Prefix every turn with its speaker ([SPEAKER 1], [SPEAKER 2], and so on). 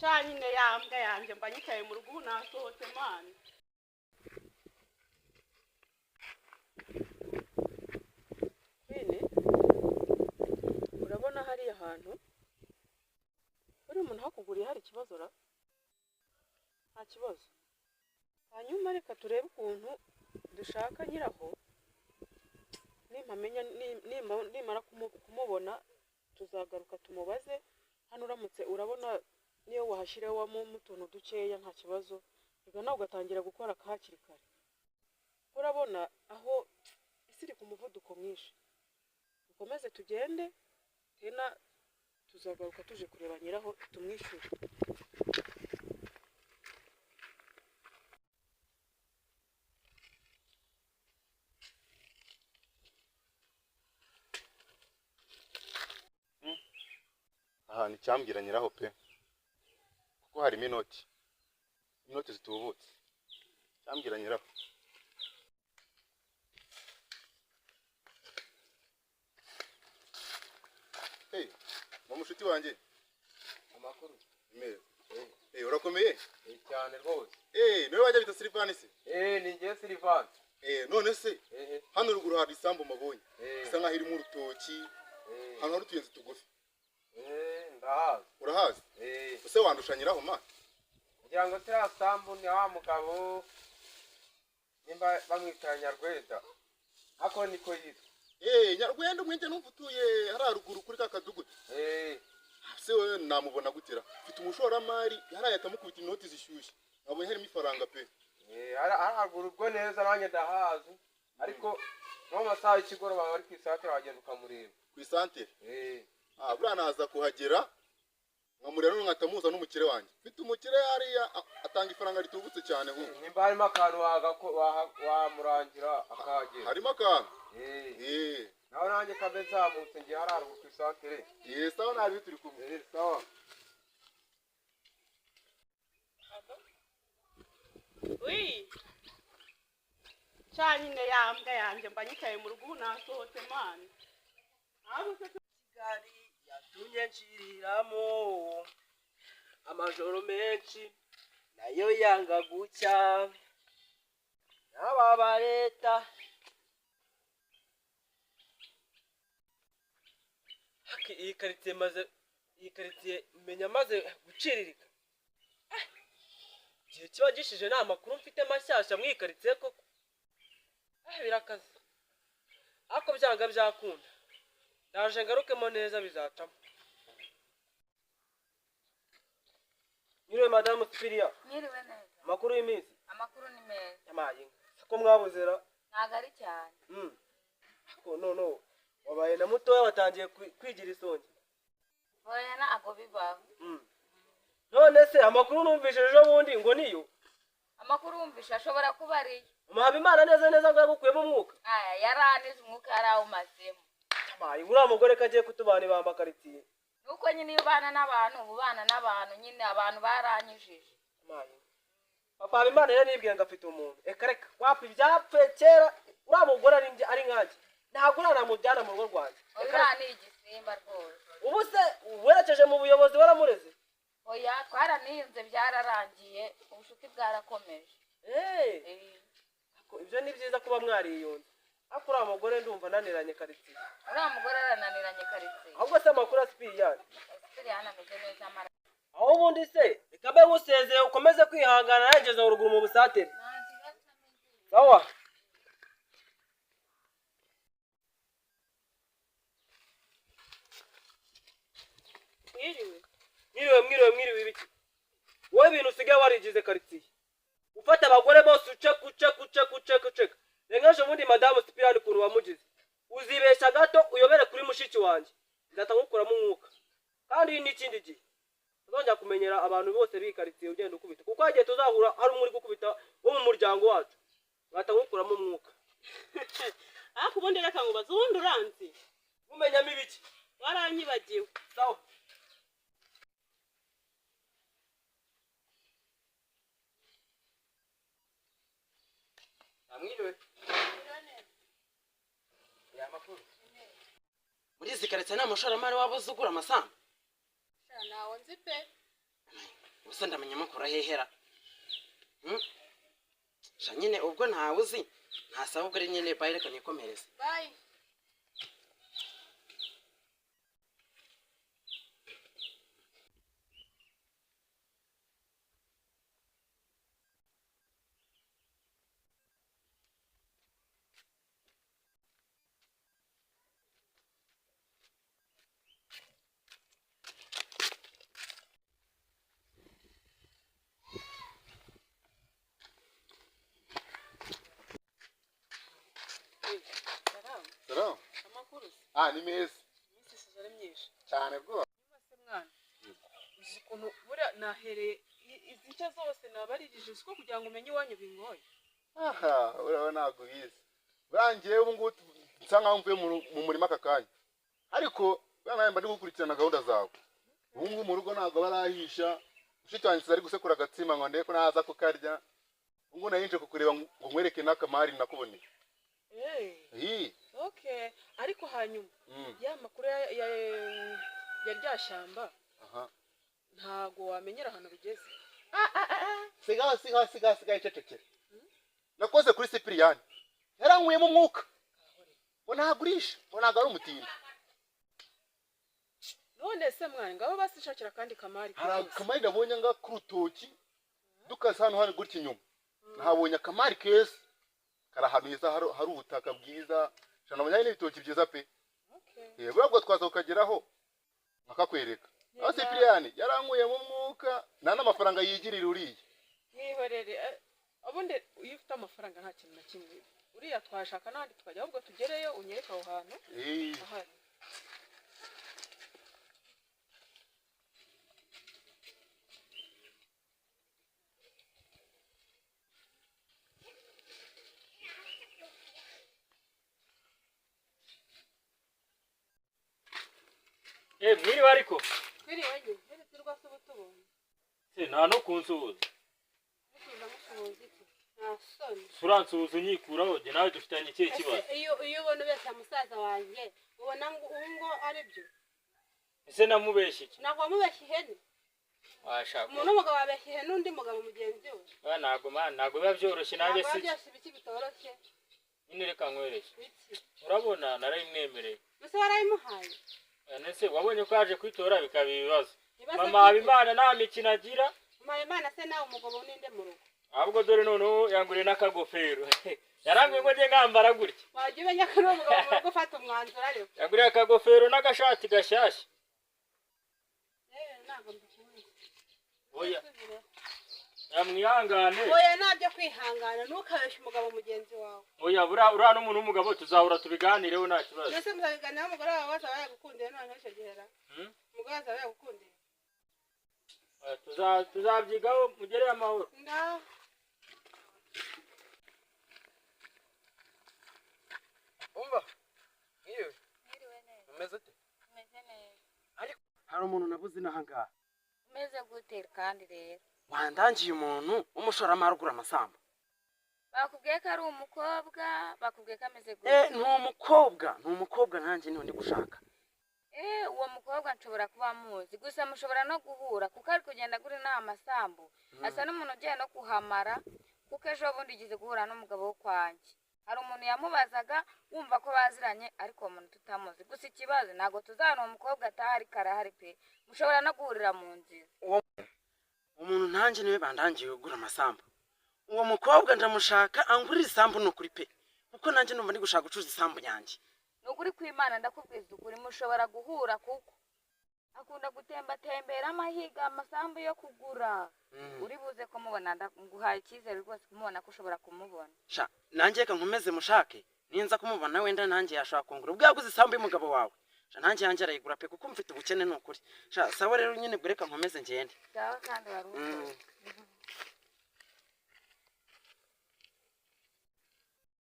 [SPEAKER 1] Cya nyine ya mbwa yanjye mba nyikaye mu rugo, ubu nasohotse mani. Kwini, urabona hariya hantu uriya umuntu hakuguriye hari ikibazo ra? Nta kibazo. Hanyuma reka turebe ukuntu dushaka nyiraho, nimpamenya nimara kumubona tuzagaruka tumubaze. Hano uramutse urabona niyo wahashyiramo utuntu dukeya nta kibazo, reka nawe ugatangira gukora hakiri kare. Urabona aho isi iri ku muvuduko mwinshi. Dukomeze tugende tena tuzagaruka tuje kureba nyiraho tumwishyure.
[SPEAKER 2] Ahantu icyambwira nyiraho pe, kuko harimo inoti, inoti zitubutse, icyambwira nyiraho. Hey, ni umushuti wanjye.
[SPEAKER 3] Amakuru.
[SPEAKER 2] Meza. Eh, urakomeye?
[SPEAKER 3] Eh, cyane rwose.
[SPEAKER 2] Eh, niwe wajya bita Silivani se?
[SPEAKER 3] Eh, ni njye Silivani.
[SPEAKER 2] Eh, none se hano ruguru hari isambu mabonye. Isa nkaho irimo urutoki. Hano hari utuyenzi tugufi.
[SPEAKER 3] Eh, ndahazi.
[SPEAKER 2] Urahazi?
[SPEAKER 3] Eh.
[SPEAKER 2] Ese wandusha nyiraho ma?
[SPEAKER 3] Kugira ngo tiriya sambu ni wa mugabo nimba bamwita Nyarwenda. Ako niko yitwa.
[SPEAKER 2] Eh, Nyarwenda umwente numva utuye hariya ruguru kuri ka kadugudu.
[SPEAKER 3] Eh.
[SPEAKER 2] Se wewe namubona gutera. Mfite umushoramari hariya atamukubita inoti zishyushye. Nabonye harimo ifaranga pe.
[SPEAKER 3] Eh, haraguru ubwo neza nanjye ndahazi. Ariko no masaha y'ikigoroba bari ku isantere wagenda ukamureba.
[SPEAKER 2] Ku isantere?
[SPEAKER 3] Eh.
[SPEAKER 2] Ah, buriya naza kuhagera nkamureba none nkatamuza n'umukire wanjye. Mfite umukire hariya atanga ifaranga ritubutse cyane ahubwo.
[SPEAKER 3] Nimba harimo akantu wamurangira akahagera.
[SPEAKER 2] Harimo akantu?
[SPEAKER 3] Eh.
[SPEAKER 2] Eh.
[SPEAKER 3] Nawe nanjye kabe nzamutse ngiye hararuguru ku isantere.
[SPEAKER 2] Eh, sawa nabi turi kumwe.
[SPEAKER 3] Eh, sawa.
[SPEAKER 1] Oui. Cya nyine ya mbwa yanjye mba nyikaye mu rugo, ubu nasohotse mani.
[SPEAKER 4] Kigali yatumye nshiriramo amajoro menshi nayo yanga gucya n'ababa leta. Haki iyi quartier maze, iyi quartier menya maze guciririka. Igihe kiba gishije nta makuru mfite mashyashya mu iyi quartier koko. Birakaze. Ariko byanga byakunda. Ndaje ngarukemo neza bizacamo. Mwiriwe Madamu Sipiriya.
[SPEAKER 5] Mwiriwe neza.
[SPEAKER 4] Amakuru y'iminsi?
[SPEAKER 5] Amakuru ni meza.
[SPEAKER 4] Yamaye inka. Siko mwabuzera?
[SPEAKER 5] Ntago ari cyane.
[SPEAKER 4] Ariko no wabaye na mutoya watangiye kwigira isonge.
[SPEAKER 5] Oya ntago bibaho.
[SPEAKER 4] None se amakuru numvise ejo bundi ngo niyo?
[SPEAKER 5] Amakuru wumvise ashobora kuba ariyo.
[SPEAKER 4] Muhabimana neza neza ngo yagukuyemo umwuka.
[SPEAKER 5] Aya yaranize umwuka yarawumazemo.
[SPEAKER 4] Yamaye uriya mugore ko agiye kutubana ibamba quartier.
[SPEAKER 5] Nuko nyine iyo ubana n'abantu uba ubana n'abantu nyine abantu baranyujije.
[SPEAKER 4] Yamaye. Papa Habimana rero nibwiye ngo afite umuntu. Eka reka wapi ibyapfuye kera uriya mugore ari nkanjye. Ntabwo uranamujyana mu rugo rwanjye.
[SPEAKER 5] Uriya ni igisimba rwose.
[SPEAKER 4] Ubu se werekeje mu buyobozi waramureze?
[SPEAKER 5] Oya twaranize byararangiye ubushuti bwarakomeje.
[SPEAKER 4] Eh. Ibyo ni byiza kuba mwariyunze. Ariko uriya mugore ndumva ananiranye quartier.
[SPEAKER 5] Uriya mugore arananiranye quartier.
[SPEAKER 4] Ahubwo se amakuru Sipiriyani?
[SPEAKER 5] Sipiriyani ameze neza amara.
[SPEAKER 4] Aho ubundi se reka mbe nkusezeye ukomeze kwihangana nageze ruguru mu busatere. Sawa.
[SPEAKER 1] Mwiriwe.
[SPEAKER 4] Mwiriwe, mwiriwe, mwiriwe ibiki? Wowe ibintu usigaye warigize quartier. Ufata abagore bose uceka, uceka, uceka, uceka, uceka. Rengeje ubundi Madamu Sipiriyani ukuntu wamugize. Uzibesha gato uyobere kuri mushiki wanjye. Nzahita nkukuramo umwuka. Kandi n'ikindi gihe tuzongera kumenyera abantu bose b'iyi quartier ugenda ukubita. Kuko hagiye tuzahura hari umwe uri gukubita wo mu muryango wacu. Nzahita nkukuramo umwuka.
[SPEAKER 1] Ariko ubundi reka nkubaze, ubundi uranzi?
[SPEAKER 4] Mumenyamo ibiki?
[SPEAKER 1] Waranyibagiwe.
[SPEAKER 4] Sawa.
[SPEAKER 6] Mwiriwe. Ya makuru. Muri izi quartier nta mushoramari waba uzi ugura amasambu?
[SPEAKER 7] Sha, ntawo nzi pe.
[SPEAKER 6] Se ndamenya mukura hehera. Sha nyine ubwo ntawe uzi ntasaba, ubwo ari nyine bye, reka nikomereze.
[SPEAKER 7] Bye.
[SPEAKER 1] Salamu.
[SPEAKER 2] Salamu.
[SPEAKER 1] Amakuru se?
[SPEAKER 2] Ah, ni meza.
[SPEAKER 1] Iminsi isize ari myinshi.
[SPEAKER 2] Cyane rwose.
[SPEAKER 1] Niba se mwana, uzi ukuntu buriya nahereye izi nshya zose nabarigije, siko kugira ngo umenye iwanyu bingoye.
[SPEAKER 2] Aha, urabona ntabwo ubizi. Burangiye ubu ngubu nsa nkaho mvuye mu murima aka kanya. Ariko buriya nawe mba ndi gukurikirana gahunda zawe. Ubu ngubu mu rugo ntabwo barahisha. Mushiki wanjye ari gusekura agatsima ngo ndebe ko naza kukarya. Ubu ngubu nari nje kukureba ngo nkwereke n'akamari nakuboneye.
[SPEAKER 1] Eh, okay, ariko hanyuma ya makuru ya rya shyamba ntago wamenyera ahantu bigeze.
[SPEAKER 2] Sigaho, sigaho, sigaho, sigaho, icecekere. Nakoze kuri Sipiriyani. Yarankuyemo umwuka. Ngo ntagurisha, ngo ntabwo ari umutindi.
[SPEAKER 1] None se mwana, ngabo basishakira akandi kamari
[SPEAKER 2] Hari
[SPEAKER 1] kihuse.
[SPEAKER 2] akamari nabonye nga ku rutoki dukase hano hano gutya inyuma, nabonye akamari keza kari ahantu heza, hari ubutaka bwiza, nabonye hari n'ibitoki byiza pe.
[SPEAKER 1] Okay.
[SPEAKER 2] Buriya bwo twaza kukageraho nkakakwereka aho. Sipiriyani yarankuyemo umwuka, nta n'amafaranga yigirira uriya.
[SPEAKER 1] Mwihorere, ubundi iyo ufite amafaranga nta kintu na kimwe uriya twashaka n'ahandi tukajya, ahubwo tugereyo unyereke aho hantu ahari.
[SPEAKER 8] Eh, mwiriwe ariko.
[SPEAKER 7] Twiriwe nyine, rero rwose uba tubonye.
[SPEAKER 8] Se nta no kunsuhuza.
[SPEAKER 7] Musubiza musuhuza iki? Nta soni.
[SPEAKER 8] Uransuhuza unyikuraho, jye nawe dufitanye ikihe kibazo?
[SPEAKER 7] Ese iyo ubona ubeshya musaza wanjye, ubona ngo ubu ngo ari byo?
[SPEAKER 8] Ese namubeshye iki?
[SPEAKER 7] Ntabwo wamubeshya ihene.
[SPEAKER 8] Washaka.
[SPEAKER 7] Umuntu w'umugabo wabeshya ihene undi mugabo mugenzi we?
[SPEAKER 8] Ah, ntabwo man, ntabwo biba byoroshye nanjye
[SPEAKER 7] Ntabwo
[SPEAKER 8] si.
[SPEAKER 7] biba byoroshye, ibiki bitoroshye?
[SPEAKER 8] Nyine reka nkwereke.
[SPEAKER 7] Ibiki?
[SPEAKER 8] Urabona narayimwemereye.
[SPEAKER 7] Mbese warayimuhaye?
[SPEAKER 8] Ese wabonye ko yaje kwitora bikaba ibibazo.
[SPEAKER 7] Ibibazo
[SPEAKER 8] Mama
[SPEAKER 7] by'iki?
[SPEAKER 8] Habimana nta mikino agira.
[SPEAKER 7] Mama Habimana se nawe umugabo ninde mu rugo?
[SPEAKER 8] Ahubwo dore noneho yanguriye n'akagofero. Yaranguye ngo njye ngambara gutya.
[SPEAKER 7] Wajya umenya ko uri umugabo mu rugo ufata umwanzuro ariko.
[SPEAKER 8] Yanguriye akagofero n'agashati gashyashya.
[SPEAKER 7] Ntabwo mbikunze.
[SPEAKER 8] Oya. Mwihangane.
[SPEAKER 7] Oya, ntabyo kwihangana, ntukabeshye umugabo mugenzi wawe.
[SPEAKER 8] Oya, buriya n'umuntu w'umugabo tuzahura tubiganireho nta kibazo.
[SPEAKER 7] Mbese muzabiganiraho umugore wawe azaba yagukundiye noneho icyo gihe ra? Umugore azaba yagukundiye?
[SPEAKER 8] Oya, tuzabyigaho mugere amahoro.
[SPEAKER 7] Ngaho.
[SPEAKER 3] Umva. Mwiriwe.
[SPEAKER 5] Mwiriwe neza.
[SPEAKER 3] Umeze ute?
[SPEAKER 5] Umeze neza.
[SPEAKER 6] Ariko hari umuntu nabuze inaha ngaha.
[SPEAKER 5] Umeze gute kandi rero?
[SPEAKER 6] Wandangiye umuntu w'umushoramari ugura amasambu.
[SPEAKER 5] Bakubwiye ko ari umukobwa, bakubwiye ko ameze gute?
[SPEAKER 6] Ni umukobwa, ni umukobwa nanjye niwe ndi gushaka.
[SPEAKER 5] Uwo mukobwa nshobora kuba muzi, gusa mushobora no guhura kuko ari kugenda agura inaha amasambu. Asa n'umuntu ugiye no kuhamara, kuko ejo bundi igize guhura n'umugabo wo kwanjye. Hari umuntu yamubazaga wumva ko baziranye, ariko uwo muntu tutamuzi. Gusa ikibazo ntabwo tuzabona uwo mukobwa atahari, karahari pe. Mushobora no guhurira mu nzira.
[SPEAKER 6] Uwo umuntu nanjye niwe bandangiye ugura amasambu. Uwo mukobwa ndamushaka angurira isambu ni ukuri pe, kuko nanjye numva ndi gushaka gucuruza isambu yanjye.
[SPEAKER 5] Ni ukuri kw'Imana, ndakubwiza ukuri, mushobora guhura kuko akunda gutembatembera amahiga amasambu yo kugura. Uri buze kumubona, nguhaye icyizere rwose kumubona ko ushobora kumubona.
[SPEAKER 6] Sha nanjye reka nkomeze mushake, ninza kumubona wenda nanjye yashobora kungura ubwo yaguze isambu y'umugabo wawe. Sha nanjye yanjye arayigura pe, kuko mfite ubukene ni ukuri. Sha sawa rero nyine ubwo reka nkomeze ngende.
[SPEAKER 5] Sawa kandi wari ukoze.